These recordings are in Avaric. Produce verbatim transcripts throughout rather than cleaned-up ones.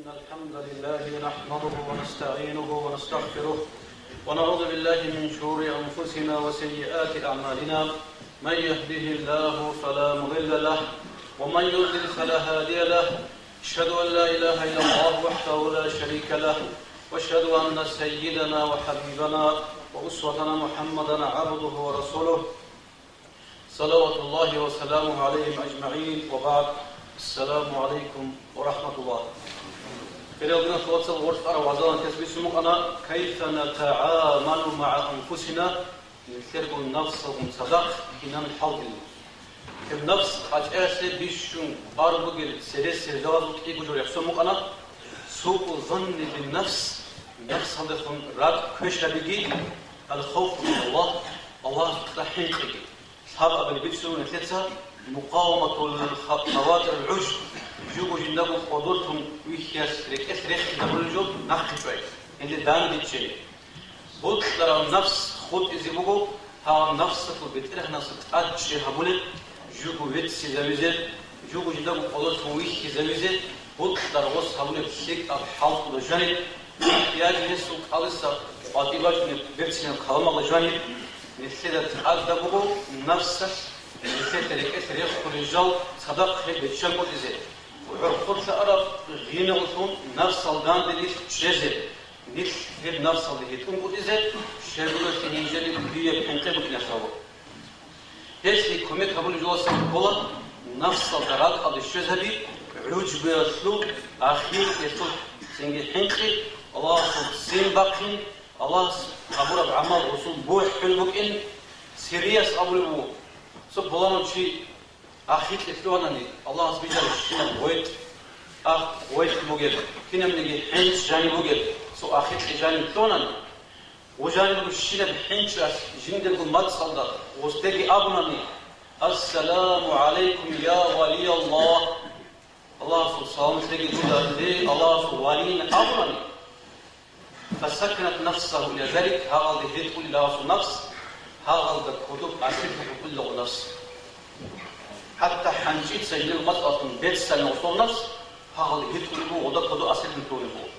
الحمد لله نحمده ونستعينه ونستغفره، ونعوذ بالله من شرور أنفسنا وسيئات أعمالنا. من يهده الله فلا مضل له، ومن يضلل فلا هادي له. أشهد أن لا إله إلا الله وحده لا شريك له، وأشهد أن سيدنا وحبيبنا وأسوتنا محمدا عبده ورسوله، صلوات الله وسلامه عليهم أجمعين، وبعد. السلام عليكم ورحمة الله. Хириял диналъул вацал, гъоркь арав вазалан тесбисун букӀана: كيف نتعامل مع أنفسنا, нилъерго нафсалгун цадахъ кинан хӀалдилан. Гьеб нафс къачӀаялъе бищун кӀвар бугел цере сержалазул кӀиго жо рехсон букӀана: سوء الظن بالنفس, нафсалдехун ракӀ квешабиги, الخوف من الله, Аллагьасукьа хӀинкъиги. Лъабабилеб бицун нилъеца مقاومة الخواطر العجب, жуго жиндаго кӀодолъун вихьиялъ рекӀелъ рехида гьабулел жо нахъе чӀвай, гьелде дандечӀей. Бокьарав нафс хутӀизе буго, гьав нафсалъул бетӀергьанасда тӀадчӀей гьабулеб, жуго веццизавизе, жуго жиндаго кӀодолъун вихьизавизе, бокьарав гъос гьабулеб лъикӀаб хӀалтӀуда жаниб, я жинесул кӀалдиса къватӀибе бачӀунеб берцинаб каламалда жаниб, нилъеда тӀадаб буго нафсалъ, нилъеда рекӀелъ рехулел жал цадахъ гьеб биччан къотӀизе. ГӀурхъулъа араб гъинавлъун нафсал данде нилъ чӀезе, нилъ гьеб нафсалде гьитӀун къотӀизе, щайгурелъул гьинжеги дие хӀинкъи букӀиналъ гьабур. Гьелъие кумек гьабулеб жоласан ккола нафсалда ракӀалде щвезаби, гӀужбуялъул, ахиркьелъул цинги хӀинкъи, Аллагьасул ццин бахъин, Аллагьас гьабураб гӀамал гъосул бухӀун букӀин. Сирияс абулеб буго: цо пуланав чи ахикье лъугьанани, Аллагьас бижарищинаб гъветӀ, ахъ гъветӀ бугеб, кинабниги хӀинчӀ жаниб бугеб, цо ахикье жаниб лъугьанани, гъо жаниб бугебщинаб хӀинчӀалъ жиндирго мацӀалда гъосдеги абунани: «Ассаламу гӀалайкум, я валияллагь!» Аллагьасул салам лъеги дуда, ле, Аллагьасул валийин абунани, فسكنت نفسه إلى ذلك, гьагъалде гьитӀулила гъосул нафс, гьагъалда кодоб асирлъун хутӀулила гъо нафс. ХӀатта хӀанчӀица гьелил мацӀалъун беццани гъосул нафс, гьагъалде гьитӀулеб буго гъода кодоб асирлъун лъугьунеб буго.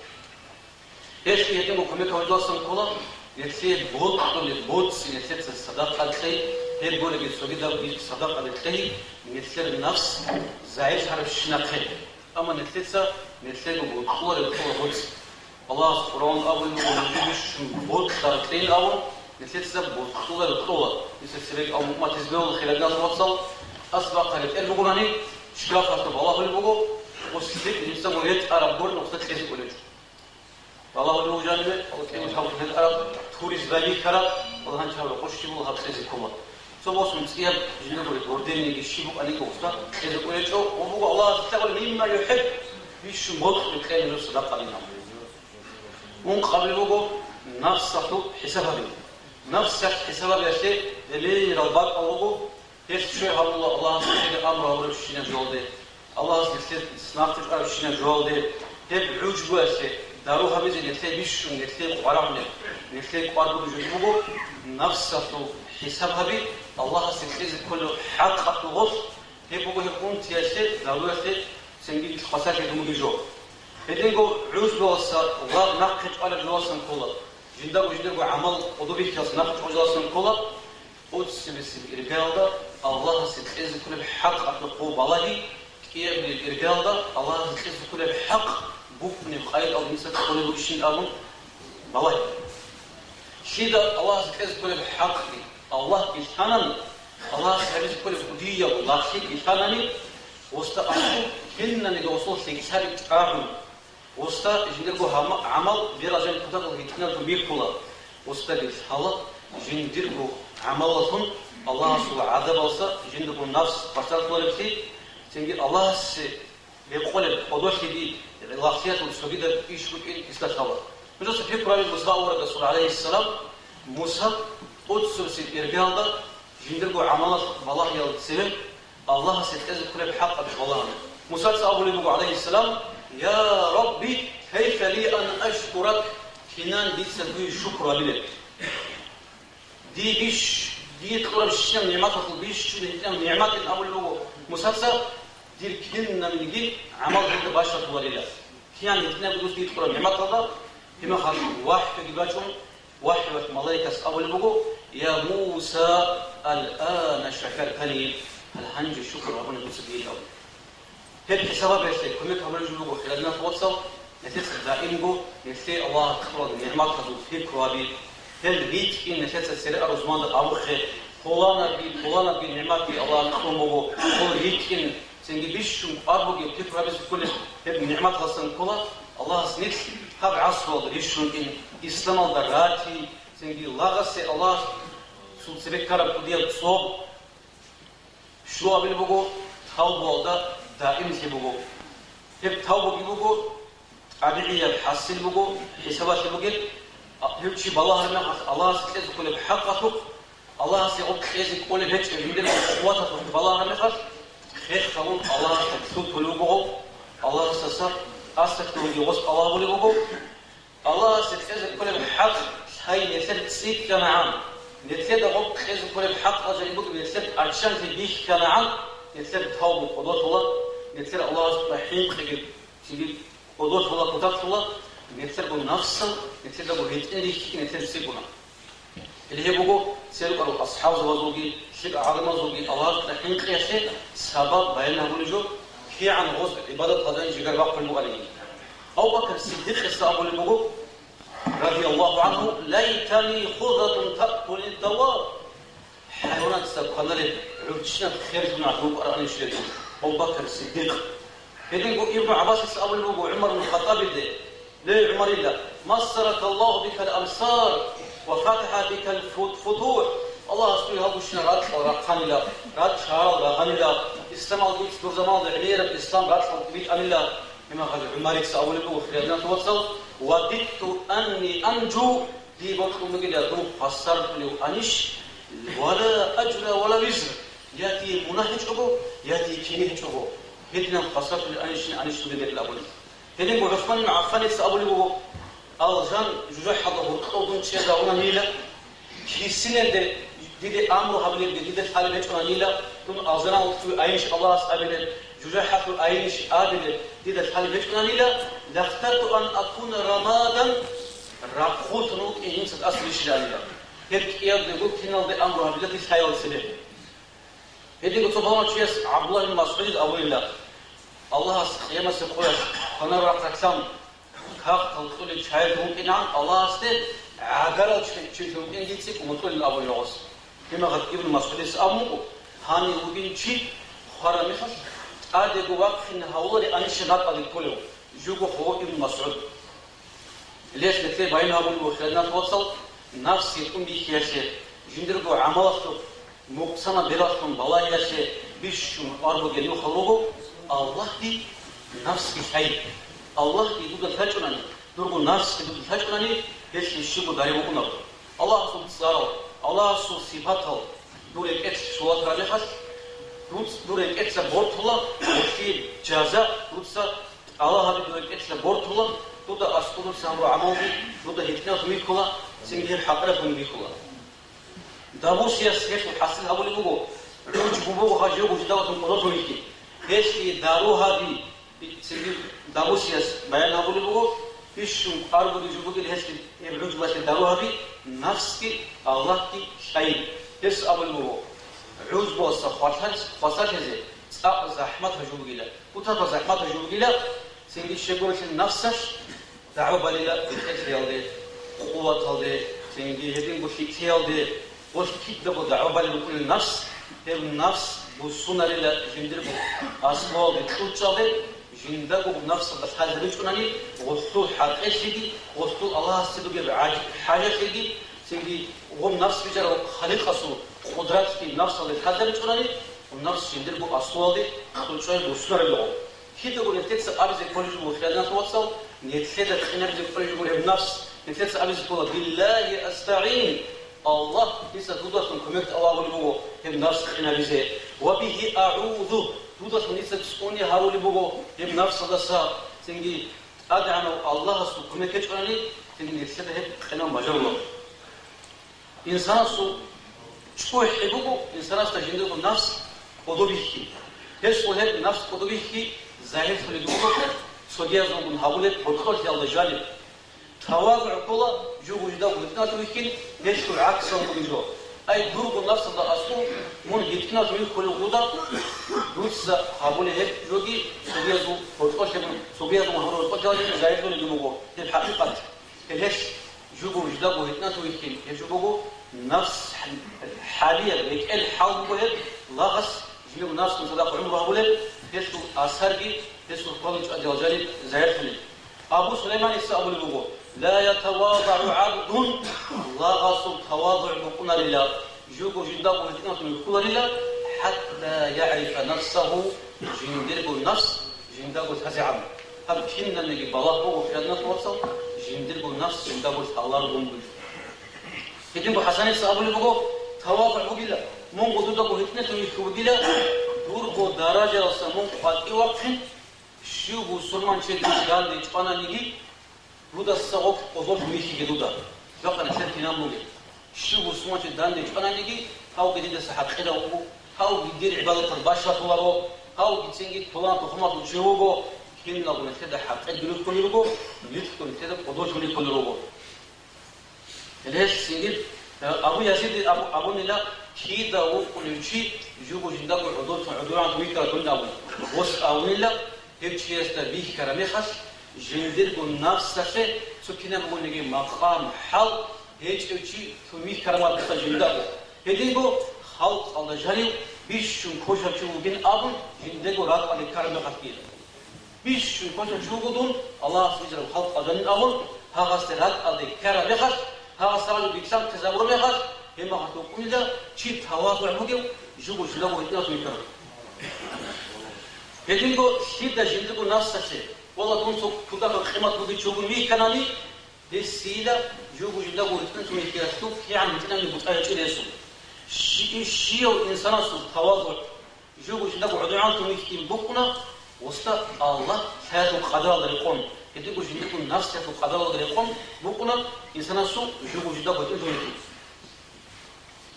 Гьелъие гьединго кумек гьабулелдасан ккола, нилъее бокьулеб боцӀи нилъеца садакъа кьей, гьеб гуреги цогидабги садакъа кьей, нилъер нафс загьирлъарабщинахъе. Амма нилъеца нилъего бокьулареб кьола боцӀи. Аллагьас Къуръан абулеб буго, нужее бищун бокьараб кьейин абун, нилъеца бокьулареб кьола. Нилъер цебеги абун умматизе бегьула, хириял диналъул вацал, асбахъа ретӀел бугони, чкахалъур балагьулеб буго, гъос лъикӀ жинцаго ретӀараб гурони гъосда кьезе кӀолеб жо. Балагьулеб буго жанибе, гьал кӀиго-лъабго ретӀараб, туриз байбихьараб, гьал гьанже гьаб рокъов щиб буго гьаб кьезе ккола. Цо босун цӀияб жиндаго гордениеги щиб букӀаниги гъосда кьезе кӀолеб жо, ва буго Аллагьас лъикӀаб, مما يحب, бищун бокьулеб кьей нужеца садакъа динаб. Ункъабилеб буго нафсалъул хӀисаб гьаби. Нафсалъ хӀисаб гьабиялъе гӀемерал бакӀал руго, гьелъ щвей гьабула Аллагьас нилъеда амру гьабурабщинаб жоялде, Аллагьас нилъер нахъе чӀварабщинаб жоялде, гьеб гӀужбуялъе дару гьабизе нилъее бищун, нилъее къваригӀунеб, нилъее кӀвар бугеб жо буго, нафсалъул хӀисаб гьаби, Аллагьасе кьезе кколеб хӀакъалъул гъорлъ, гьеб буго гьеб унтиялъе, даруялъе цинги хвасарлъи дунгел жо. Гьединго гӀужбуялдаса лагъ нахъе чӀвалеб жоласан ккола, жиндаго жиндирго гӀамал кӀодо бихьиялдаса нахъе чӀвалеб жоласан ккола, тӀоцебесеб иргаялда Аллагьасе кьезе кколеб хӀакъалъухъ балагьи, кӀиабилеб иргаялда Аллагьасе кьезе кколеб хӀакъ бухӀунеб къайдаялда дица кколеб бугищин абун балагьи. Лъида Аллагьасе кьезе кколеб хӀакъги Аллагьги лъанани, Аллагьасе гьабизе кколеб кӀудияб лагълъиги лъанани, гъосда асул кинабниги гъосул лъикӀлъаби тӀагӀун, гъосда жиндирго гьама-, гӀамал бералъе кутакалда гьитӀинабго бихьула, гъосдаги лъала жиндирго гӀамалалъун Аллагьасул гӀазабалдаса жиндирго нафс хвасарлъулареблъи, цинги Аллагьасе гьекъолеб кӀодолъиги лагълъиялъул цогидаб иш букӀин гьесда лъала. Нужеца пикру гьабе, Муса аварагасул, гӀалайгьиссалам, Муса тӀоцебесеб иргаялда жиндирго гӀамалалъ балагьиялда цеве Аллагьасе кьезе кколеб хӀакъалъухъ балагьана. Мусаца абулеб буго, гӀалайгьиссалам: «Я Рабби, кайфа ли ан ашкурак? Кинан дица дуе шукру гьабилеб? Дие бищ-, дие кьурабщинаб нигӀматалъул бищун гьитӀинаб нигӀматин», абулеб буго Мусаца, дир кинабниги гӀамал гьелда бащдабуларила. КигӀан гьитӀинаб дус дихъураб нигӀматалда, гьеб мехалъ вахӀюги бачӀун, вахӀюялъ малаикас абулеб буго: «Я Муса, аль-ана шакартани, гьал гьанже шукру гьабуна дуца дие», – абун. Гьеб хӀисабалъе кумек гьабулеб жо буго, хириял диналъул вацал, нилъеца даимго нилъее Аллагьас кьурал нигӀматазул пикру гьаби, гьел ритӀкӀин нилъеца цере арузманда абухъе, пуланабги, пуланабги нигӀматги Аллагьас кьун буго, гьел ритӀкӀин, цинги бищун кӀвар бугеб пикру гьабизе кколеб гьеб нигӀматалдасан ккола, Аллагьас нилъ гьаб гӀасруялда рищун ин, исламалда рати, цинги лагъасе Аллагьасул цебе ккараб кӀудияб цӀоб щуабилеб буго, тавбуялда даимлъи буго. Гьеб тавбуги буго, тӀабигӀияб хӀасил буго, хӀисабалъе бугеб, а, гьев чи балагьараб мехалъ Аллагьасе кьезе кколеб хӀакъалъухъ, Аллагьасе гъоб кьезе кӀолеб гьечӀеб жиндир къуваталъухъ балагьараб мехалъ, хехавун Аллагьасда лъутулев вуго гъов, Аллагьасдаса астагъфируллагьги гъос Аллагь абулев вуго. Аллагьасе кьезе кколеб хӀакъ лъай нилъер цӀикӀкӀанагӀан, нилъеда гъоб кьезе кколеб хӀакъал жаниб бугеб нилъер тӀарччанлъи бихьанагӀан, нилъер тавбу къудолъула, нилъер Аллагьасда хӀинкъиги цинги къудолъула, кутакалъула, нилъерго нафсал, нилъедаго гьитӀин рихьи нилъер цӀикӀкӀуна. Гьеле гьеб буго церукъарал асхӀабзабазулги, лъикӀал гӀалимазулги Аллагьасда хӀинкъиялъе сабаб баян гьабулеб жо, кигӀан гъоз гӀибадат гьабун жигар бахъулеб бугониги. Абу Бакр Сиддикъица абулеб буго, радияллагьу гӀангьу: «Лайтани хузатун таъкулид даваб». ХӀайванатца кваналеб гӀурччинаб херлъун гӀадин вукӀаранищ гьедин Абу Бакр Сиддикъ. Гьединго Ибну ГӀаббасица абулеб буго ГӀумар ибн Хаттабиде: «Ле, ГӀумарила, массаракаллагьу бикал амсар ва фатахӀа бикал фу-, футухӀ». Аллагьас дуе гьаб бищунаб ракьал рахъанила, ракьал рагъанила, исламалда дуца дур заманалда гӀемераб ислам ракьал битӀанила. Гьеб мехалъ ГӀумарица абулеб буго, хириял диналъул вацал: «Вадидту анни анжу», дие бокьун бугила дун хвасарлъулев анищ, «вала ажра вала визр», я дие мунагь гьечӀого, я дие кири гьечӀого, гьединаб хвасарлъулев анищин анищ дуе гьеб абулеб. Гьединго ГӀусман ибн ГӀаффаница абулеб буго: «Алжан жужахӀалда гьоркьов дун чӀезабунанила, кисинелде диде амру гьабилебги дида лъалеб гьечӀонанила, дун алжаналъув айинищ Аллагьас абилеб, жужахӀалъув айинищ абилеб дида лъалеб гьечӀонанила, лахтарту ан акуна рамадан, рахъулъун вукӀин жинца тӀаса рищиланила». Гьеб кӀиялдего киналде амру гьабила дир лъаялда цебе. Гьединго цо балагьав чияс ГӀабдуллагь ибн МасгӀудица абунила: «Аллагьас къиямасеб къоялъ кванар рахъалъан кагътал кьолел чагӀи вукӀинан Аллагьасде гӀагарал чи-, чилъун вукӀин дицӀи кӀумутӀулин», – абулин гъос. Гьеб мехалъ Ибн МасгӀудица абун буго: «Гьанив вугин чи хвараб мехалъ тӀадего вахъине гьавулари анищин ракӀалде кколев, живго хъого Ибн МасгӀуд». Лес нилъее баян гьабулеб буго, хириял диналъул вацал, нафс гьитӀун бихьиялъе, жиндирго гӀамалалъухъ, мукъсанаб бералъун балагьиялъе бищун кӀвар бугеб нухал руго: Аллагьги нафсги лъай. Аллагьги дуда лъачӀунани, дурго нафсги дуда лъачӀунани, гьелъие щибго дари букӀунареб. Аллагьасул цӀарал, Аллагьасул сипатал дур рекӀелъ щолатараб мехалъ, дуц-, дур рекӀелъа бортула гьелъие жаза, дуца тӀалаб гьаби дур рекӀелъа бортула, дуда аскӀор дуца гьабураб гӀамалги дуда гьитӀинаб бихьула, цинги гьеб хӀакъираб бихьула. Дабусияс гьелъул хӀасил гьабулеб буго, гӀуж бубуго гьажиго жидавлъун къудолъун вихьи. Гьелъие дару гьаби, цинги дабусияс баян гьабулеб буго, бищун кӀвар бугеб жо бугел гьелъие гьеб гӀужбалъе дару гьаби, нафсги Аллагьги лъай. Гьес абулеб буго, гӀужбуялъа хвасар-, хвасарлъизе цӀакъ захӀмат гьажул бугила. Кутакаб захӀмат гьажул бугила, цинги щегорилъе нафсалъ дагӀба балила бетӀерлъиялде, къуваталде, цинги гьединго лъикӀлъиялде, гъолъ кидаго дагӀба балеб букӀунеб нафс, гьеб нафс буссунарила жиндирго аслуялде, кьучӀалде, жиндаго гъоб нафсалда лъазабичӀунани, гъолъул хӀакъалъеги, гъолъул Аллагьасде бугеб гӀаж-, хӀажалъеги, цинги гъоб нафс бичӀарав Халикъасул къудратги нафсалде лъазабичӀунани, гъоб нафс жиндирго аслуялде кьучӀай буссунарила гъоб. Кидаго нилъеца абизе кколеб жо буго, хириял диналъул вацал, нилъеда къинабизе кколеб жо буго гьеб нафс, нилъеца абизе ккола: «Биллагьи астагӀин», Аллагь, дица дудалъун кумек тӀалабулеб буго гьеб нафс къинабизе, «ва бигьи агӀузу», дудалъун дица цӀуне гьарулеб буго гьеб нафсалдаса, цинги ТӀадегӀанав Аллагьасул кумек гьечӀони, цинги нилъеда гьеб къинав мажалула. Инсанасул чӀухӀи буго инсанасда жиндирго нафс кӀодо бихьи. Гьесул гьеб нафс кӀодо бихьи загьирлъулеб буго, Цогиязулгун гьабулеб гьоркьорлъиялда жаниб. Тавазугь ккола, жугьу жиндаго гьитӀинав вихьин, гьелъул гӀаксалда бугеб жо. Ай, дурго нафсалда аскӀов, мун гьитӀинав вихьулев вугода, дуца гьабулеб гьеб жоги цогиязул гьоркьорлъи-, цогиязул гьоркьорлъиялда жаниб буго гьеб хӀакъикъат. Гьелъ жугьу жиндаго гьитӀинав вихьин, гьеб жо буго нафс хӀалияб, рекӀел хӀал буго гьеб, лагъас жиндаго нафсгун цадахъ гӀумру гьабулеб, гьелъул асарги, гьелъул хвалги чӀвадиялда жаниб загьирлъулеб. Абу Сулайманица абулеб буго: «Ла ятавазагӀу гӀабдун», лагъасул тавазугӀ букӀунарила, жугьу жиндаго гьитӀинав вихьуларила, «хӀатта ягӀрифа нафсагьу», жиндирго нафс жиндаго лъазегӀан. Гьаб кинабниги балагь буго, хириял вацал, жиндирго нафс жиндаго лъаларогун буго. Гьединго ХӀасаница абулеб буго: «ТавазугӀ бугила, мунго дудаго гьитӀинав вихьулев вугила, дурго даражаялдаса мун къватӀив вахъин, щив бусурманчи данде чӀвананиги, дудаса гъоб къодолъун вихьиге дуда. Жакъа нилъер кинаб бугеб. Щив бусурманчи данде чӀвананиги, гьавги дидаса хӀакъирав вуго, гьавги дир гӀибадатал бащалъуларо, гьавгицинги пуланаб тухумалъул чи вуго, киналго нилъеда хӀакъир бихьулел руго, нилъго нилъеда къодолъун рихьулел руго». Гьелъ цинги, э, Абу Язид абу-, абунила, кида вукӀунев чи жугьу жиндаго гӀодов-, гӀодовегӀан вихьарав дун абун. Гъос абунила, гьев чиясда бихьараб мехалъ, жиндирго нафсалъе цо кинаб бугониги макъам, хӀал гьечӀев чи цо вихьараб мехалъ жиндаго. Гьединго халкъалда жанив бищун квешав чи вугин абун, жиндего ракӀалде ккараб мехалъги. Бищун квешав чи вуго дун, Аллагьас вижарав халкъалда жанив абун, гьагъасде ракӀалде ккараб мехалъ, гьагъас гьабулеб бицан хъизабураб мехалъ, гьеб мехалъ вукӀунила чи тавазугӀ бугев, жугьу жиндаго гьитӀинав вихьарав. Гьединго лъида жиндирго нафсалъе, валлагь, дун цо кутакаб къимат бугев чи вугин вихьанани, гьесила жугьу жиндаго гьитӀинав вихьиялъул кигӀан гьитӀинабни бутӀа гьечӀо гьесул. Щи-, щияв инсанасул тавазугӀ жугьу жиндаго гӀодовегӀан вихьин букӀуна, гъосда Аллагь лъаялъул къадаралда рекъон, гьединго жиндирго нафсиялъул къадаралда рекъон букӀуна инсанасул жугьу жиндаго гьитӀинав вихьи.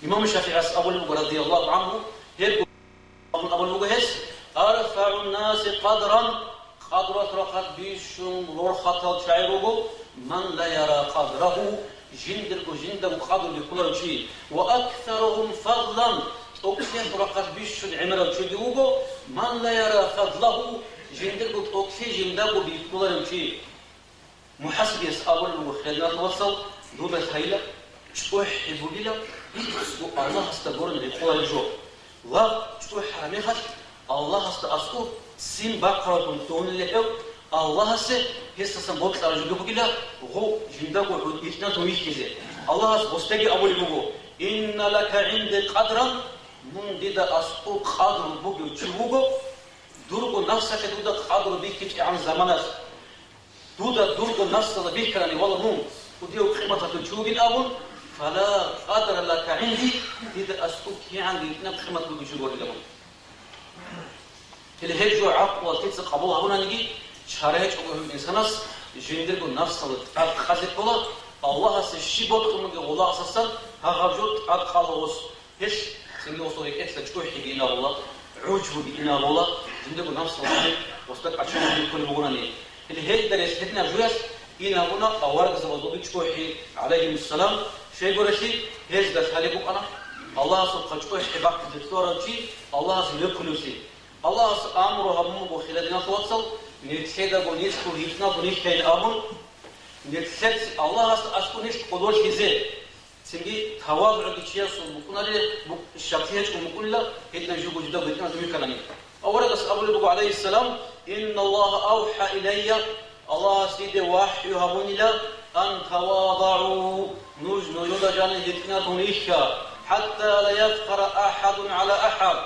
Имам ШафигӀияс абулеб буго, радияллагьу гӀангьу, гьеб абун абулеб буго гьес: «АрфагӀун-наси къадран», къадралъул рахъалъ бищун рорхатал чагӀи руго, «ман ла яра къадрагьу», жиндирго жиндаго къадру бихьуларев чи, «ва аксаругьум фадлан», тӀокӀлъиялъул рахъалъ бищун гӀемерав чиги вуго, «ман ла яра фадлагьу», жиндирго тӀокӀлъи жиндаго бихьуларев чи. МухӀасибияс абулеб буго, хириял вацал, дуда лъайила, чӀухӀи бугила, бицго Аллагьасда гурони рекъолареб жо. Лагъ чӀухӀараб мехалъ, Аллагьасда аскӀов ццин бахъаралдун лъугьунила гьев, Аллагьасе гьесдасан бокьараб жоги бугила, гъов жиндаго гьитӀинав вихьизе. Аллагьас гъосдаги абулеб буго: «Инна лака гӀинди къадран», мун дида аскӀов къадру бугев чи вуго, дурго нафсалъе дуда къадру бихьичӀебгӀан заманалъ. Дуда дурго нафсалда бихьарани, валлагь, мун кӀудияв къиматалъул чи вугин абун, «фала къадра лака гӀинди», дида аскӀов кигӀан гьитӀинаб къимат бугев чи вугин абун. Гьеле гьеб жо гӀакълуялъ лъица къабул гьабунаниги, чара гьечӀого гьев инсанас жиндирго нафсалда тӀад къазе ккола, Аллагьасе щиб бокьун бугеб гъола асасан гьагъаб жо тӀад къала гъос. Гьелъ цинги гъосул рекӀелъа чӀухӀиги инабула, гӀужбуги инабула, жиндирго нафсалда гъосда кӀачӀунги кколеб бугони. Гьеле гьелда рес гьединаб жоялъ инабуна аварагзабазулги чӀухӀи, гӀалайгьимуссалам, щайгурелъул гьезда лъалеб букӀана Аллагьасухъа чӀухӀи бахъизе лъугьарав чи Аллагьасе векуневлъи. Аллагьас амру гьабун буго, хириял диналъул вацал, нилъедаго нилъго гьитӀинаб нилъ гьейин абун, нилъец Аллагьасда аскӀов нилъ кӀодолъизе. Цинги тавазугӀги чиясул букӀунарила, бу-, щаклъи гьечӀого букӀунила, гьединаб жуго жидаб гьитӀинаб жо бихьанани. Аварагас абулеб буго, гӀалайгьиссалам: «Инналлагьа авхӀа илайя», Аллагьас диде вахӀю гьабунила, «ан тавазагӀу», нуж нужеда жаниб гьитӀинабун рихьа, «хӀатта ла яфхара ахӀадун гӀала ахӀад»,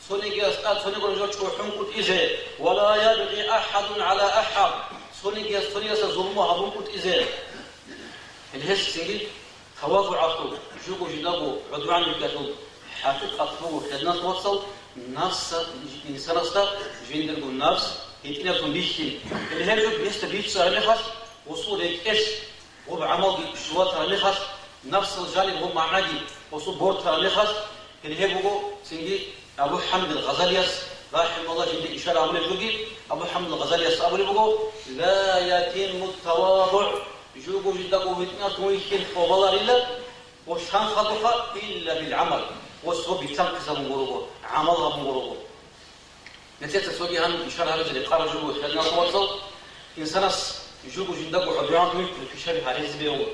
цонигияс тӀад цонигун жо чӀухӀун кӀутӀизе, «ва ла ябгъи ахӀадун гӀала ахӀад», цонигияс цонигиясда зулму гьабун кӀутӀизе. Гьеле гьес цинги тавазугӀалъул, жуго жидаго гӀодовегӀан вихьиялъул хӀакъикъат буго, хириял диналъул вацал, нафса, инсанасда жиндирго нафс гьитӀинабун бихьи. Гьеле гьеб жо гьесда бицараб мехалъ, гъосул рекӀелъ гъоб гӀамалги щулатараб мехалъ, нафсалъ жаниб гъоб магӀнаги гъосул бортараб мехалъ, гьеле гьеб буго цинги Абу ХӀамид ал-Гъазалияс Рахималла жинда ишара гьабулеб жоги, Абу ХӀамид Гъазалияс абулеб буго: «Ла ятимму тавадуъ», жуго жиндаго гьитӀинаб вихьин къобаларила, ва лъан хадуха илла бил гӀамал, ва цо бицанхъизабун гурого, гӀамал гьабун гурого. Нилъеца цоги гьаниб ишара гьабизе рекъараб жо буго, хириял вацал, инсанас жуго жиндаго гӀодугӀан вихьулеб пишаби гьаризе бегьула.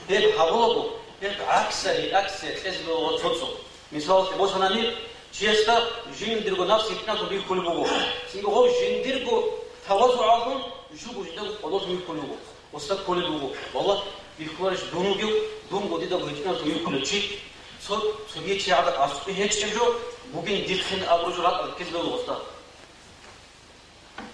Гьеб гьабулаго, гьеб гӀакса, реакция кьезе бегьула цо-цо. Мисалалъе босанани, чиясда жиндирго нафс гьитӀинаб бихьулеб буго. Цинги гъов жиндирго тавазугӀалдун жуго жиндаго кӀодолъун вихьулеб буго. Гъосда кколеб буго: «Валлагь, бихьуларищ дун вугев, дунго дидаго гьитӀинаб вихьулев чи, цо, цоги чи гӀадаб аскӀове гьечӀеб жо бугин дихъин абураб жо ракӀалде ккезе бегьула гъосда».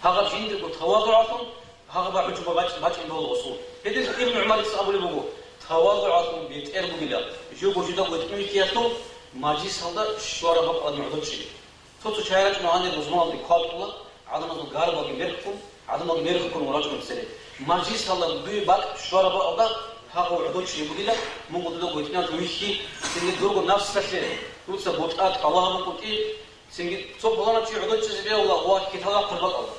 Гьагъаб жиндирго тавазугӀалъун гьагъаб гӀуджу бачӀ-, бачӀун бегьула гъосул. Гьединго Ибн ГӀумарица абулеб буго: «ТавазугӀалъул бетӀер бугила, жуго жиндаго гьитӀинаб вихьиялъул мажлисалда щвараб бакӀалда гӀодор чӀезе». Цо-цо чагӀи рачӀуна гьанир рузманалде квалкьула, гӀадамазул гарбаги мерхкун, гӀадамалги мерхкун ва рачӀун цере. Мажлисалда дуе бакӀ щвараб бакӀалда гьагъав гӀодор чӀезе бугила, мунго дудаго гьитӀинаб вихьи, цинги дурго нафсалъе дуца бутӀа тӀалаб гьабун кӀутӀи, цинги цо пуланав чи гӀодор чӀезе бегьула ва хьитал вахъун бакӀалда.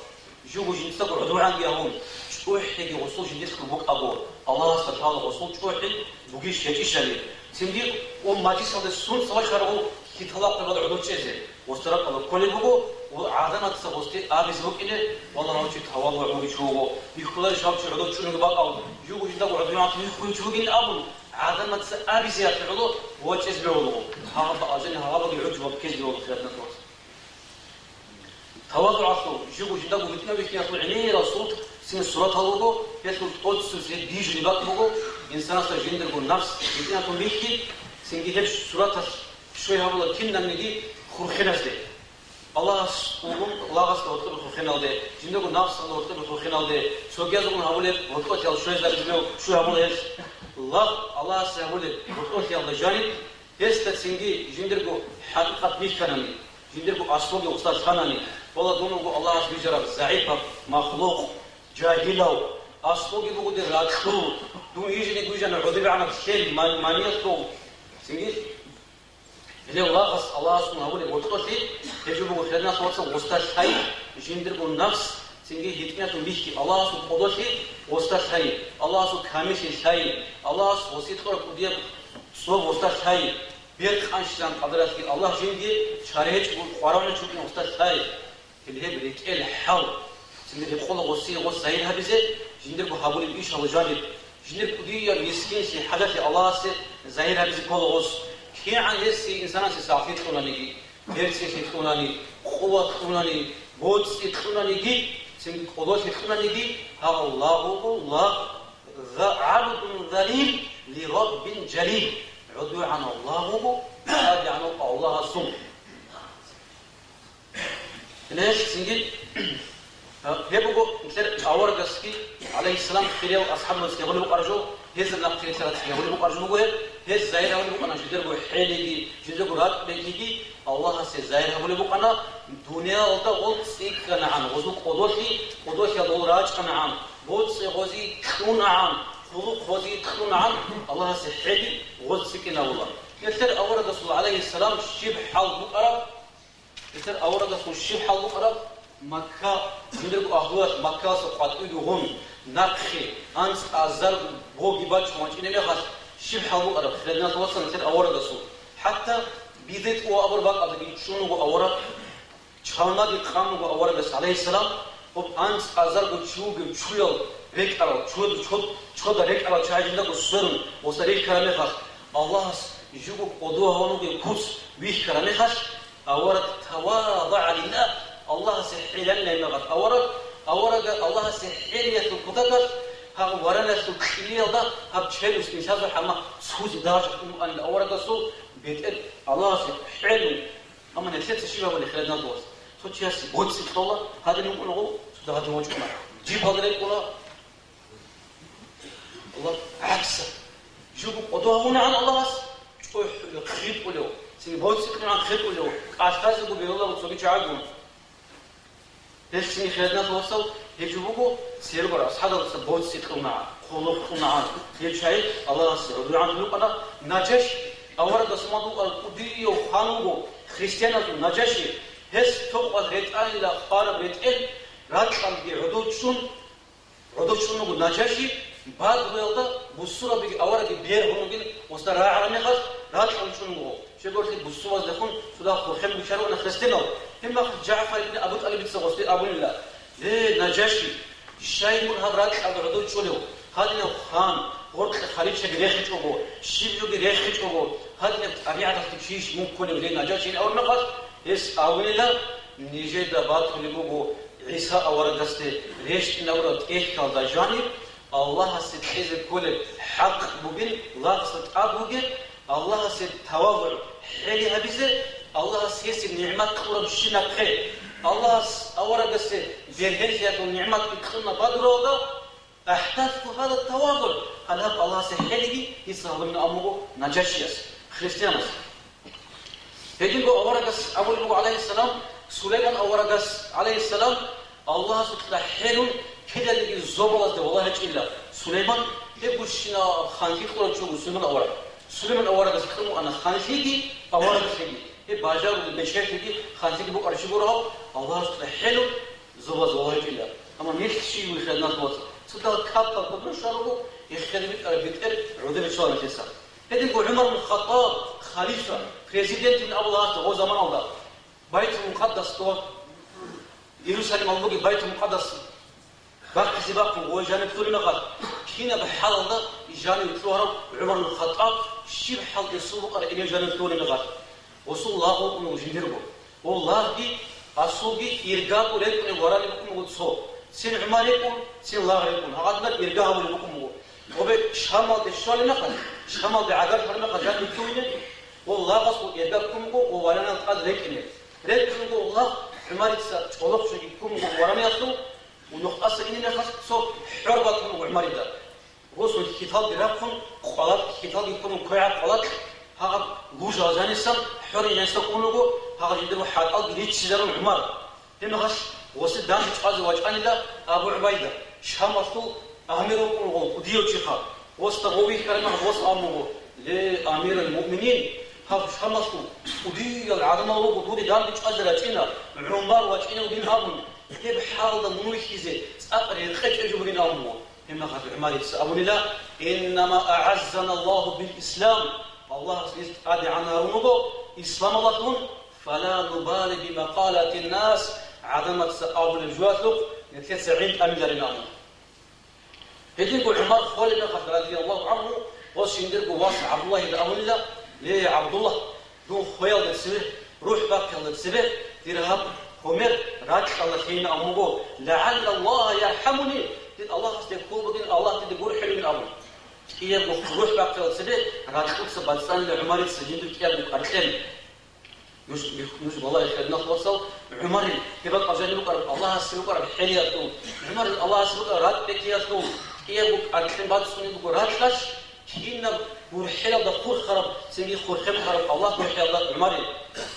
Жуго жинцаго гӀодугӀанги гьавун, чӀухӀиги гъосул жиндилъго букӀаго, Аллагьасда лъала гъосул чӀухӀи бугищ гьечӀищали. Цинги ва мажлисалде сунца вачарав хьитал вахъун бакӀалда гӀодор чӀезе. Гъосда ракӀалде кколеб буго, ва гӀадамаца гъосде абизе букӀине: «Валлагь, гьав чи тавадугӀ вугев чи вуго, бихьуларищ гьав чи гӀодов чӀунего бакӀал, жуго жиндаго гӀодов гӀадамал вихьулев чи вугин», – абун, гӀадамаца абизе гьатӀигӀула ва чӀезе бегьула. Гьагъаб бакӀалдани гьагъабаги гӀуджу баб ккезе бегьула, хириял вацал. ТавадугӀалъул, жуго жиндаго гьитӀинаб вихьиялъул гӀемерал сурат-, цин суратал руго, гьелъул тӀоцебесеб бижулеб бакӀ буго, инсанасда жиндирго нафс гьитӀинаб вихьи, цинги гьеб сураталъ щвей гьабула кинабниги хурхиназде. Аллагьас угун лагъасда гьоркьоб хурхиналде, жиндирго нафсалда гьоркьоб хурхиналде, цогиязгун гьабулеб гьоркьолъиялда щвезабизе бегьула, щвей гьабула гьелъ. Лагъ Аллагьасе гьабулеб гьоркьолъиялда жаниб, гьесда цинги жиндирго хӀакъикъат бихьанани, жиндирго аслуги гъосда лъанани, валлагь, дун вуго Аллагьас бижараб загӀипаб махлукъ, жагьилав, аслуги буго дир ракьул, дун вижине-гвижана гӀодобегӀанаб лъел ман-, маниялъул. Цинги гьеле лагъас Аллагьасгун гьабулеб гьоркьолъи гьеб жо буго, хириял вацал, гъосда лъай жиндирго нафс, цинги гьитӀинаб вихьи, Аллагьасул кӀодолъи гъосда лъай, Аллагьасул камиллъи лъай, Аллагьас гъосие кьураб кӀудияб цӀоб гъосда лъай, бер къанщилан къадаралъги Аллагь жинде чара гьечӀого къваригӀунев чи вукӀин гъосда лъай. Гьеле гьеб рекӀел хӀал, цинги рекъола гъосие гъос загьир гьабизе, жиндирго гьабулеб ишал жаниб, жиндир кӀудияб мискинлъи, хӀажалъи Аллагьасе загьир гьабизе ккола гъос. КигӀан гьесие инсанасе сахлъи кьунаниги, берцинлъи кьунани, къуват кьунани, боцӀи кьунаниги, цинги кӀодолъи кьунаниги, гьав лагъ вуго, лагъ, за-, гӀабдун залил ли Раббин жалил, гӀодугӀанав лагъ вуго, тӀадегӀанав Аллагьасул. Гьеле гьелъ цинги, а, гьеб буго нилъер аварагасги, гӀалайгьиссалам, хириял асхӀабзабацаги гьабулеб букӀараб жо, гьезда нахъе рилълъарабцаги гьабулеб букӀараб жо буго гьеб. Гьез загьир гьабулеб букӀана жидерго хӀелиги, жидерго ракӀбекиги, Аллагьасе загьир гьабулеб букӀана, дуниялалда гъол цӀикӀкӀанагӀан, гъозул кӀодолъи, кӀодолъиялда гъол рачӀанагӀан, боцӀи гъозие кьунагӀан, хъулухъ гъозие кьунагӀан, Аллагьасе хӀели гъоз цӀикӀкӀинавула. Нилъер аварагасул, гӀалайгьиссалам, щиб хӀал букӀараб? Нилъер аварагасул щиб хӀал букӀараб? Макка, жиндирго агьлуялъ Маккалъа къватӀиве гъун, нахъе анцӀазарго боги бачун вачӀине мехалъ, щиб хӀал букӀараб, хириял вацал, нилъер аварагасул? ХӀатта биде тӀуа абур бакӀалдаги чӀун вуго авараг, чалмаги къан вуго аварагас, гӀалайгьиссалам, гьоб анцӀазарго чи вугев чуял рекӀарал, чуд-, чуд-, чода рекӀарал чагӀи жиндаго сверун, гъосда рихьараб мехалъ, Аллагьас жуго кӀодо гьавун вугев куц вихьараб мехалъ, авараг тавадагӀа лиллагь, Аллагьасе хӀел гьабунеб мехалъ, авараг, авараг Аллагьасе хӀелиялъул кутакалъ, гьав вараналъул кьилиялда гьаб челюсть нилъазул хӀама цузе дажухъун вукӀанила аварагасул бетӀер Аллагьасе хӀел. Амма нилъеца щиб гьабулеб, хириял вацал? Цо чиясе боцӀи кьола, гьадин вукӀуна гъов, цода гьадин вачӀуна. Жиб гьалда рекӀуна, Аллагь, гӀакса. Жуго кӀодо гьавунагӀан Аллагьас, чӀухӀулев, хитӀулев, цин боцӀи кьунагӀан хитӀулев, кӀалъазего бегьулаго цоги чагӀи гун. Гьелъ цин, хириял вацал, гьеб жо буго, церго асхӀабзабаца боцӀи кьунагӀан, хъулухъ кьунагӀан. Гьеб чагӀи Аллагьасе гӀодугӀан вукӀана. Нажаш, аварагасул мадугӀал кӀудияв хан вуго, христианазул Нажаши, Гьес токъвал ретӀанила хвараб ретӀел ракьалги гӀодов чӀун, гӀодов чӀун вуго Наджаши, Бадруялда бусурабиги авараги бергьун вугин гъосда рагӀараб мехалъ ракьун чӀун вуго. Щегорлъи бусурбаздехун цо дагь хурхен биччаравуна христианал. Гьеб мехалъ ЖагӀфар ибн Абу ТӀалибица гъосде абунила: «Ле, Наджаши, щай мун гьаб ракьалда гӀодов чӀолев? Гьадинав хан, гъоркье хвариччаги рехичӀого, щиб жоги рехичӀого, гьадинаб тӀабигӀаталъ чи мун кколев, ле, Наджаши?» абураб мехалъ, гьес абунила: «Нижеда батулеб буго ГӀиса аварагасде рещтӀинабураб тӀехьалда жаниб Аллагьасе кьезе кколеб хӀакъ бугин, лагъасда тӀад бугеб, Аллагьасе тавагъугӀ, хӀели гьабизе, Аллагьас гьесие нигӀмат кьурабщинаб хъе. Аллагьас аварагасе бергьенлъиялъул нигӀмат кьуна Бадруялда, ахӀдасгу гьала тавагъугӀ, гьалаб Аллагьасе хӀелиги гьесда гьабунин абун буго Наджашияс, христианас». Гьединго аварагас абулеб буго, гӀалайгьиссалам, Сулайман аварагас, гӀалайгьиссалам, Аллагьасукьа хӀерун, киданиги зобалазда валагьичӀила Сулайман, гьеб гущина ханлъи кьурав чи вуго Сулайман авараг. Сулайман аварагас кьун вугӀана ханлъиги авараглъиги, гьеб бажарулел бечелъиги ханлъиги букӀарав чи гурав, Аллагьасукьа хӀерун, зобалазда валагьичӀила. Амма нилъ щиб вихьа, диналъул вацал? Цо дагь капал кодо щварабго, эххеде битӀараб бетӀер гӀодобе чӀвала нилъеца. Гьединго ГӀумар ибн Хаттаб, халифа, президентин абула гьасда гъо заманалда, Байтул-Мукъаддас дова, Иерусалималда бугеб Байтул-Мукъаддас бахъизе бахъун гъой жаниб лъугьунеб мехалъ, кинаб хӀалалда жанив лъугьарав ГӀумар ибн Хаттаб щиб хӀал эсул букӀараб гьенив жанив лъугьунеб мехалъ? Гъосул лагъ вукӀун вуго жиндирго. Гъов лагъги асулги иргаго рекӀунеб варанеб букӀун буго цо. Цин ГӀумар рекӀун, цин лагъ рекӀун. Гьагъадинаб ирга гьабулеб букӀун буго. Гъобе Шамалде щвалеб мехалъ, Шамалде гӀагарлъараб мехалъ жанив лъугьине, гъов лагъасул ирга ккун буго, гъов варанал тӀад рекӀине. РекӀун буго гъов лагъ ГӀумарица чӀолохъ щвеги ккун буго вараниялъул, нухтӀаса ине мехалъ цо хӀор батун буго ГӀумарида. Гъосул хьиталги рахъун, къвалакь хьиталги ккун, квегӀаб къвалакь, гьагъаб лужал жанисан хӀорин жаниса ккун руго, гьагъаб жиндирго хӀатӀалги риччизарун ГӀумар. Гьеб мехалъ гъосе данде чӀвазе вачӀанила Абу ГӀубайда, Шамалъул амир вукӀун вуго, кӀудияв чиха. Гъосда гъов вихьараб мехалъ гъос абун буго: «Ле, амирал муъминин, гьаб Шамалъул кӀудиял гӀадамал руго, дуде данде чӀвазе рачӀина, ГӀумар вачӀинев вугин абун, гьеб хӀалалда мун вихьизе цӀакъ рекъечӀей жо бугин», абун буго. Гьеб мехалъ ГӀумарица абунила: «Иннама агӀаззана Аллагьу бил ислам», Аллагьас нилъ тӀадегӀан гьарун руго исламалъун, «фала нубали бимакъалатин нас», гӀадамаца абулеб жоялъухъ нилъеца гӀин тӀамиларин абун. Гьединго ГӀумар холеб мехалъ, радияллагьу гӀангьу, гъос жиндирго вас ГӀабдуллагьида абунила: «Ле, ГӀабдуллагь, дун хвеялда цеве, рухӀ бахъиялда цебе дир гьаб гьумер ракьалда лъейин абун буго, лагӀалла Аллагьа ярхӀамуни, дир Аллагьасде ккол бугин, Аллагь дида гурхӀилин», абун. КӀиябго рухӀ бахъиялда цебе ракьуца бацӀцӀанила ГӀумарица жиндир кӀиябго къаркьел. Нуж, нуж балагье, хириял вацал, ГӀумарил гьеб бакӀал жаниб букӀараб Аллагьасе букӀараб хӀелиялъул, ГӀумарил Аллагьасе букӀараб ракӀбекиялъул, кӀиябго къаркьел бацӀцӀунеб буго ракьалъ, кинаб гурхӀелалда хурхараб, цинги хурхеб букӀараб Аллагь гурхӀелалда ГӀумарил.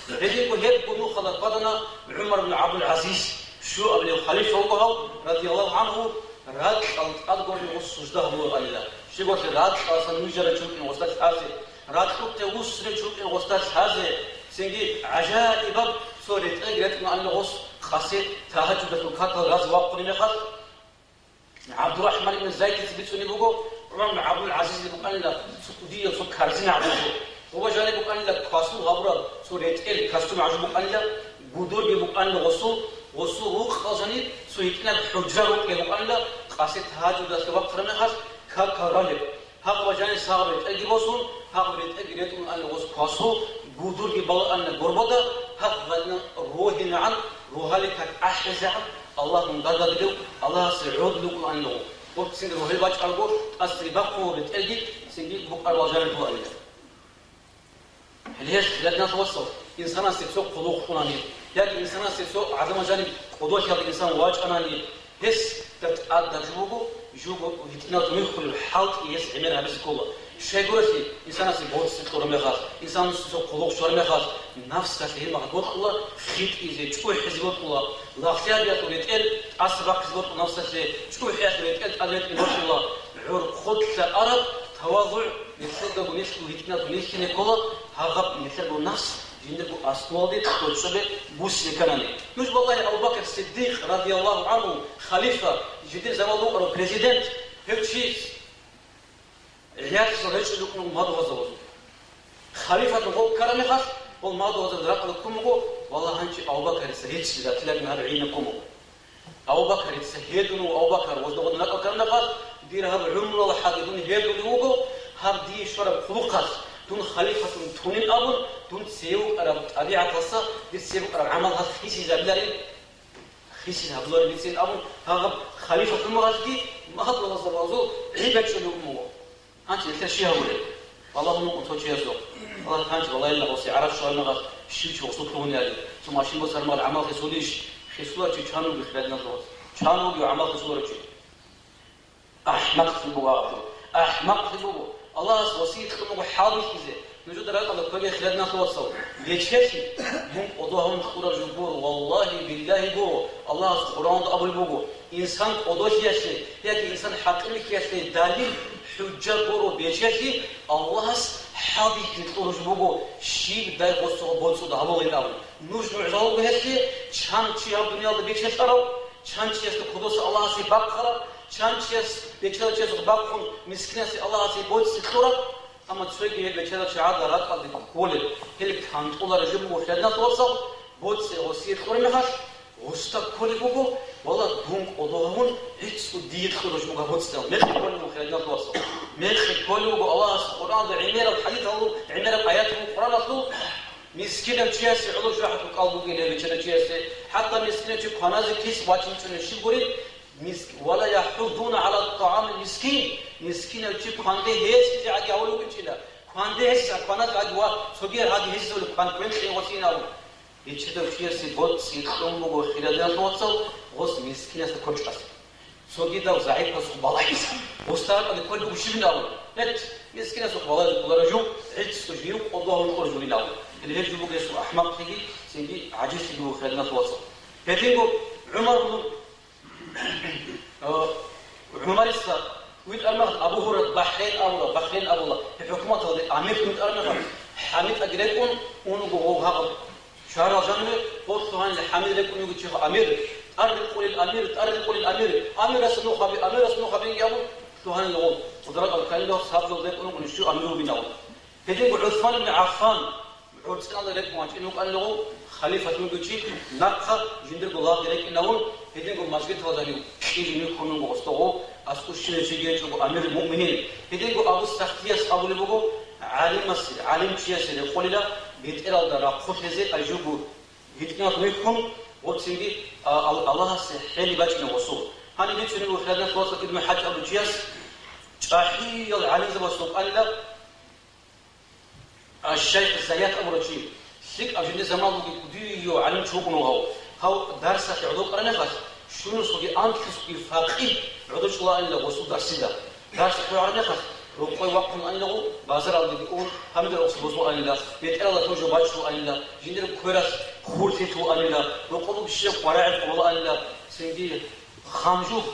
Гьединго гьеб гунухъалда хьвадана ГӀумар ибн ГӀабдул-ГӀазиз, щуабилев халифа вуго гьав, радияллагьу гӀангьу, ракьалда тӀадгорни гъос сужда гьабулеб гьанила. Щиб гьелъул ракьалдасан нужеда чуркӀин гъосда лъазе, ракьулъе вуссине чуркӀин гъосда лъазе, цинги гӀажаибаб цо ретӀелги ретӀун анила гъос къасе тагьажудалъул какал разе вахъунеб мехалъ. ГӀабдурахӀман ибн Зайдица бицунеб буго, ГӀумар ибн ГӀабдул-ГӀазизил букӀанила цо кӀудияв цо корзина гӀажу. Гъоба жаниб букӀанила квасул гьабураб цо ретӀел костюм гӀажу букӀанила, гудурги букӀанила гъосул, гъосул рукъалъ жаниб цо гьитӀинаб хӀужра рукъги букӀанила, къасе тагьажудалъе вахъараб мехалъ какал ралеб. Гьагъ ва жаниб сагъаб ретӀелги босун, гьагъаб ретӀелги ретӀун ана гъос квасул, гудурги балаана горбада, гьагъ гъадинан рогьинегӀан, рогьалил как ахӀизегӀан, Аллагьун гагабилев, Аллагьасе гӀодулев вукӀун ана гъов. Гъоб цинги рогьел бачӀарго, тӀасги бахъун ретӀелги цинги букӀараб жаниб буго. Гьеле гьелъ, хириял вацал, инсанасе цо хъулухъ кьунани, яги инсанасе цо гӀадамал жаниб кӀодолъиялда инсан вачӀанани, гьесда тӀадаб жо буго, жого гьитӀинал миххулеб хӀалтӀи гьес гӀемер гьабизе ккола. Щайгурелъул инсанасе боцӀи кьураб мехалъ, инсанасе цо хъулухъ щвараб мехалъ, нафсалъе гьеб мехалъ бокьула хитӀизе, чӀухӀизе бокьула, лагълъиялъул ретӀел тӀаса бахъизе бокьула нафсалъе, чӀухӀиялъул ретӀел тӀад ретӀине бокьула, гӀурхъулъа араб тавазугӀ, нилъедаго нилъго гьитӀинал нилъине ккола, гьагъаб нилъерго нафс Жиндирго аскӀовалде кьочӀобе буссинеканани. Нуж, валлагьи, Абу Бакр Сиддикъ, радияллагьу гӀангьу, халифа, жиндир заман вукӀарав президент, гьев чи гӀиярлъун гьечӀо рукӀун мадугьазда вазун. Халифатун гъов ккараб мехалъ, гъол мадугьазда ракӀалда ккун буго, валлагь, гьанчи Абу Бакрица рицци ратиларин гьаб гӀина ккун буго. Абу Бакрица гьедун вуго, Абу Бакр, гъозда гъодин ракӀалда ккараб мехалъ, дир гьаб гӀумруялда хӀалги дун гьедулев вуго, гьаб дие щвараб хъулухъалъ дун халифатун тунин абун, дун цеве вукӀараб тӀабигӀаталъа дир цебе букӀараб гӀамал гьаб хисизабиларин. Хисин гьабулареб бицин абун, гьагъаб халифатун вугевги, мадугьазда вазул гӀиб гьечӀолев вуго. Гьанже нилъер щи гьабулеб? Балагьун вукӀун цо чиясухъ. Аллагь гьанже балагьилла гъосе гӀараб щвараб мехалъ щив чи гъосулъ лугьунелали, цо машин босараб мехалъ гӀамал гьесулищ, хисуларев чи чан вугев хириял диналъул вацал? Чан вугев гӀамал хисуларев чи? АхӀмакълъи буго абу. АхӀмакълъи буго. Аллагьас васият кьун буго хӀалбихьизе. Нужеда ракӀалда ккоге, хириял диналъул вацал. Бечелъи, мун кӀодо гьавун кьураб жо гуро, валлагьи, биллагьи гуро. Аллагьас Къуръаналда абулеб буго, инсан кӀодолъиялъе яги инсан хӀакъирихьиялъе далил, хӀужжа гуро бечелъи, Аллагьас хӀалбихьизе кьураб жо буго, щибдай гъосухъ боцӀуда гьабулин абун. Нуж нугӀзал руго гьелъие, чан чи гьаб дуниялда бечелъарав, чан чиясда кодоса Аллагьасе бахъараб, чан чияс бечедав чиясухъ бахъун мискинасе Аллагьасе боцӀи кьураб. Амма цоги гьел бечедав чи гӀадал ракӀалде кколел, гьел кантӀулареб жо буго, хириял диналъул вацал, боцӀи гъосие кьураб мехалъ, гъосда кколеб буго, валлагь, дун кӀодо гьавун, гӀицӀго дие кьураб жо буго боцӀи, мекъи кколеб буго, хириял диналъул вацал. Мекъи кколеб буго Аллагьас Къуръаналда гӀемераб хӀадисалъул, гӀемераб аяталъул, Къуръаналъул, мискинав чиясе гӀоло жужахӀалъул кӀал бугин гьев бечедав чиясе, хӀатта мискинав чи кваназе кис вачинчӀунев щиб гурин, Миск-, «Ва ла яхӀуддуна гӀала тӀагӀамил мискин», мискинав чи кванде гьесизе гӀаги гьавулев вукӀинчӀила, кванде гьесизе, кваназе гӀаги ва цогияр гьаги гьесизавулев кван квен кье гъосин абун. Бечедав чиясе боцӀи кьун буго, хириял диналъул вацал, гъос мискинасда кочӀас. Цогидав загӀипасухъ балагьиса, гъосда ракӀалде кколеб буго щибин абун. Гьет, мискинасухъ балагьизе кколареб жо, гӀицӀго жив кӀодо гьавун кьураб жо бугин абун. Гьеле гьеб жо буго гьесул ахӀмакълъиги, цинги гӀажизлъиги буго, хириял диналъул вацал. Гьединго ГӀумар ибн Э, ГӀумарица витӀараб мехалъ, Абу Гьурайрат, Бахрейн абула, Бахрейн абула, гьеб хӀукуматалде амир витӀараб мехалъ, хӀамитӀаги рекӀун унго гъов гьагъаб шагьаралъ жаниве, гъов лъугьанила хӀамил рекӀун вугев чи, амир, тӀад рекъолел амир, тӀад рекъолел амир, амирас нух гьаби, амирас нух гьабинги абун лъугьанила гъов. Гъозда ракӀалде кканила гъов, сабзал рекӀун вукӀунищ жо амир вугин абун. Гьединго ГӀусман ибн ГӀаффан гӀорцӀиналда рекӀун вачӀин вукӀанила гъов, халифат вугев чи, нахъа жиндирго лагъги рекӀинавун, гьединго мажгиталда жанив кьижун вихьун вуго гъосда гъов, аскӀов щивав чиги гьечӀого, амирул муъминин. Гьединго Абу Сахтияс абулеб буго, гӀалимасе, гӀалимчиясе рекъолила бетӀералда рахъулъизе, ай жуго гьитӀинав вихьун, гъоцинги, а, Ал-, Аллагьасе хӀели бачӀина гъосул. Гьаниб бицунеб буго, хириял диналъул вацал, Ибну ХӀаж абулев чияс чӀахӀиял гӀалимзабаз вукӀанила, А, шайх Зайят абурав чи, лъикӀаб жиндир заман бугеб кӀудияв гӀалимчи вукӀун вугев. Гьав дарсалъе гӀодов кьараб мехалъ, щунусги анлъусги факъигь гӀодов чӀолаанила гъосул дарсида. Дарс хъвараб мехалъ, рокъой вахъун анила гъов, базаралдеги ун, гьаниб рокъоса босулаанила, бетӀералда тожо бачулаанила, жиндир квералъ хур лъилъулаанила, рокъоб щибаб къваригӀел къулаанила, цинги ханжул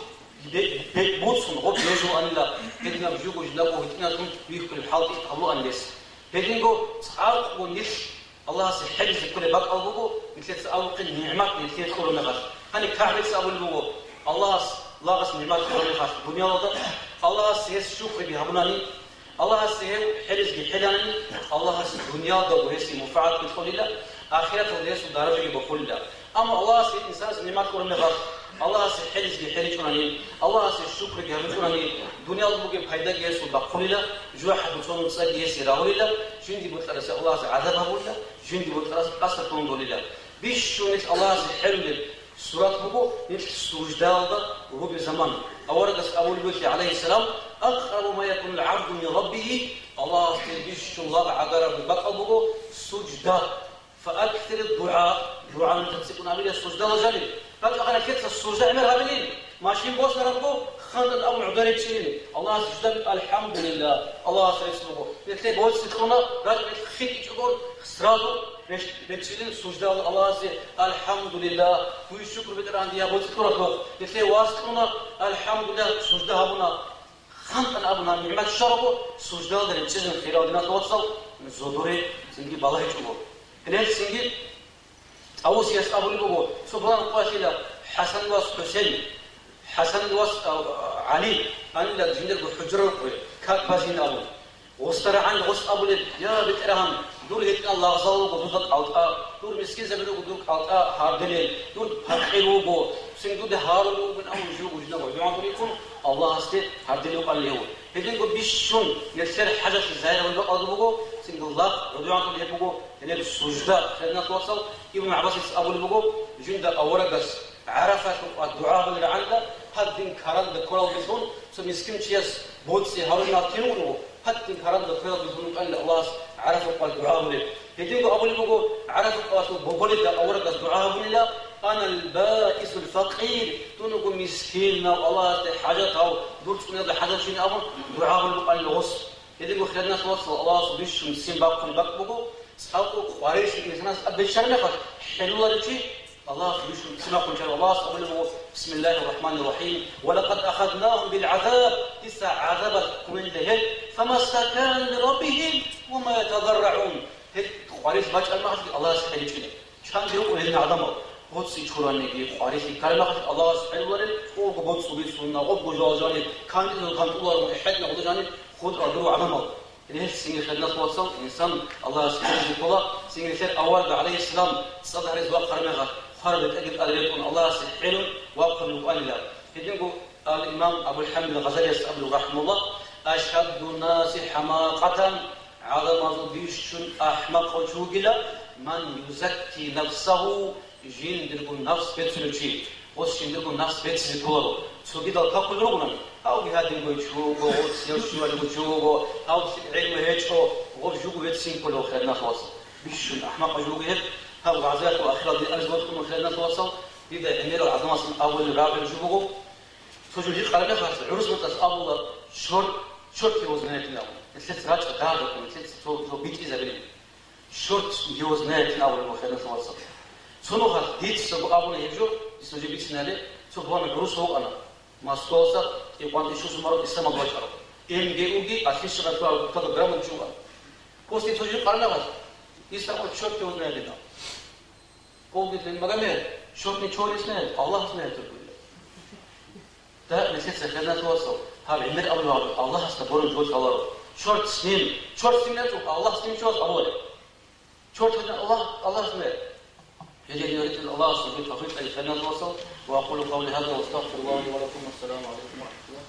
бе-, бе-, буцун гъоб бежулаанила, гьединаб жуго жиндаго гьитӀиназун вихьулеб хӀалтӀи гьабулаан гьес. Гьединго цӀакъго нилъ Аллагьасе хӀелизе кколеб бакӀал буго, нилъеца абухъе нигӀмат нилъее кьураб мехалъ. Гьаниб КагӀбица абулеб буго, Аллагьас лагъас нигӀмат кьураб мехалъ дуниялалда, Аллагьасе гьес шукруги гьабунани, Аллагьасе гьев хӀелизги хӀеланани, Аллагьас дуниялдаго гьесие мунфагӀатги кьолила, ахираталда гьесул даражаги бухъулила. Амма Аллагьас гьеб инсанас нигӀмат кьураб мехалъ, Аллагьасе хӀелизги хӀеличӀунани, Аллагьасе шукруги гьабичӀунани, дуниялалда бугеб пайдаги гьесул бахъулила, жужахӀалъул цо нуцӀаги гьесие рагьулила, жинди бокьарасе Аллагьас гӀазаб гьабулила, жинди бокьарасе къасд ккун долила. Бищун нилъ Аллагьасе хӀерулеб сурат буго, нилъ суждаялда рубе заман. Аварагас абулеб буго, гӀалайгьиссалам, «Акърабу ма якунул гӀабду мин раббигьи», Аллагьасде бищун лагъ гӀагараб бакӀал буго сужда. «Фааксири дугӀа», дугӀа нужеца цӀикӀкӀун гьабила суждала жаниб. Гьанже ахир нилъеца сужда гӀемер гьабилин, машин босарабго, хантӀан абун гӀодор речӀчӀилин. Аллагьасе сужда гьабилин, «АлхӀамдулиллагь», Аллагьасе рецц буго. Нилъее боцӀи кьуна, ракӀ нилъ хитӀичӀого, сразу речӀ-, речӀчӀилин суждала Аллагьасе, «АлхӀамдулиллагь, дуе шукру, БетӀергьан, дие боцӀи кьуралъухъ». Нилъее вас кьуна, «АлхӀамдулиллагь, сужда гьабуна». ХантӀан абуна нигӀмат щварабго, суждалда речӀчӀизабун, хириял диналъул вацал, зодоре цинги балагьичӀого. Гьелцинги ТӀавусияс абулеб буго, цо балагьун къватила ХӀасанил вас ХӀусен, ХӀасанил вас, а, ГӀали, анила жиндирго хӀужра рукъуе, как базин абун. Гъосда рагӀан гъос абулеб: «Я, БетӀергьан, дур гьитӀинал лагъзал руго дуда кӀалтӀа, дур мискинзаби руго дур кӀалтӀа гьардилел, дур пакъир вуго, цин дуда гьарулев вугин», абун жив гужна гӀодугӀан гурикӀун, Аллагьасде гьардилев кӀалев. Гьединго бищун нилъер хӀажалъи загьир гьабулеб бакӀалда буго, цинги лагъ гӀодугӀан гьеб буго, гьелеб сужда, хириял вацал, Ибн ГӀаббасица абулеб буго, жинда аварагас ГӀарафалъул къват дугӀа гьабулел рагӀанда, гьадин каранда кколалдалъун цо мискинчияс боцӀи гьарунал тиргъун вуго, гьадин каранда кколалдалъун вукӀанила Аллагьас ГӀарафалъул къват дугӀа гьабулеб. Гьединго абулеб буго, ГӀарафалъул къваталъул боголида аварагас дугӀа гьабунила: «Ана аль-баисул факъир», дун вуго мискинав, Аллагьасде хӀажатав, дур цӀуниялда хӀажатчи абун дугӀа гьабулеб букӀанила гъос. Гьединго, хириял вацал, Аллагьас бищун ццин бахъун бакӀ буго, цӀакъго къварилъи инсанас тӀад биччараб мехалъ, хӀелуларев чи Аллагьас бищун ццин бахъун чӀарав. Аллагьас абулеб буго: «Бисмиллагьир рахӀманир рахӀим. Ва лакъад ахаднагьум бил гӀазаб». Дица гӀазабалъ ккунила гьел, «фамастакану лираббигьим ва ма ятадаррагӀун». Гьел къварилъи бачӀараб мехалъги Аллагьас хӀеричӀила. Чанги рукӀуна гьедин гӀадамал, боцӀи чураниги, къварилъи ккараб мехалъ Аллагьас хӀеруларел, цӀолго боцӀи бицун, нагъобго жал жаниб, кантӀизул кантӀуларун, эхетӀна гъуда жаниб хутӀа гьарурал гӀадамал. Гьелъ цинги, хириял вацал, инсан Аллагьас хӀеризе ккола, цинги нилъер авараг гӀалайгьиссалам цӀад гьаризе вахъараб мехалъ, хвараб бетӀерги тӀад ретӀун, Аллагьасе хӀерун вахъун вукӀанила. Гьединго ал-Имам Абул-ХӀамид ал-Гъазалияс абулеб, рахӀимагьуллагь: «Ашаддун-наси хӀамакъатан», гӀадамазул бищун ахӀмакъав чи вугила, «ман юзакки нафсагьу», жиндирго нафс бецунев чи, гъос жиндирго нафс бецизе кколаро, цогидал какулел ругони, гьавги гьадинго чи вуго, гъос яшавалиго чи вуго, гьав гӀелму гьечӀо, гъов жуго веццин кколев, хириял вацал. Бищун ахӀмакъав жуго гьеб, гьав гӀазабалъул ахирал дин абизе бокьун, хириял вацал, дида гӀемерал гӀадамаздасан абулеб рагӀи жо буго. Цо жо гьикъараб мехалъ, гӀурус бутӀалъ абула: «Чорт, чорт его знает», абун. Нилъеца рачӀа дагьаб, нилъеца цо, цо битӀизабилин. «Чорт его знает», абулеб буго, хириял вацал. Цо нухалъ дицаго абуна гьеб жо, дица нужее бицинали, цо пуланав гӀурусав вукӀана. Москваласа кӀикъоялда ишусумарав исламалде вачӀарав. МГУ-ги отличникалъул гурталда грамотный чи вукӀана. После цо жо гьикъараб мехалъ, исламал чорт его знает, абуна. Полдитлин Магомед, чорт ничего не знает, Аллах знает только. Да, нилъеца, хириял вацал, гьаб гӀемер абулеб гьаб, Аллагьасда борун жо лъаларо. Чорт с ним, чорт с ним не, Аллах с ним чего абулеб? Чорт гьечӀин Аллагь, Аллагь знает. Гьедин гьаричӀел Аллагьас нужее тавфикъ кьеги, хириял вацал, ва акъулу къавли гьаза ва астагъфируллагьа ли ва лакум. Ассаламу гӀалайкум ва рахӀматуллагь.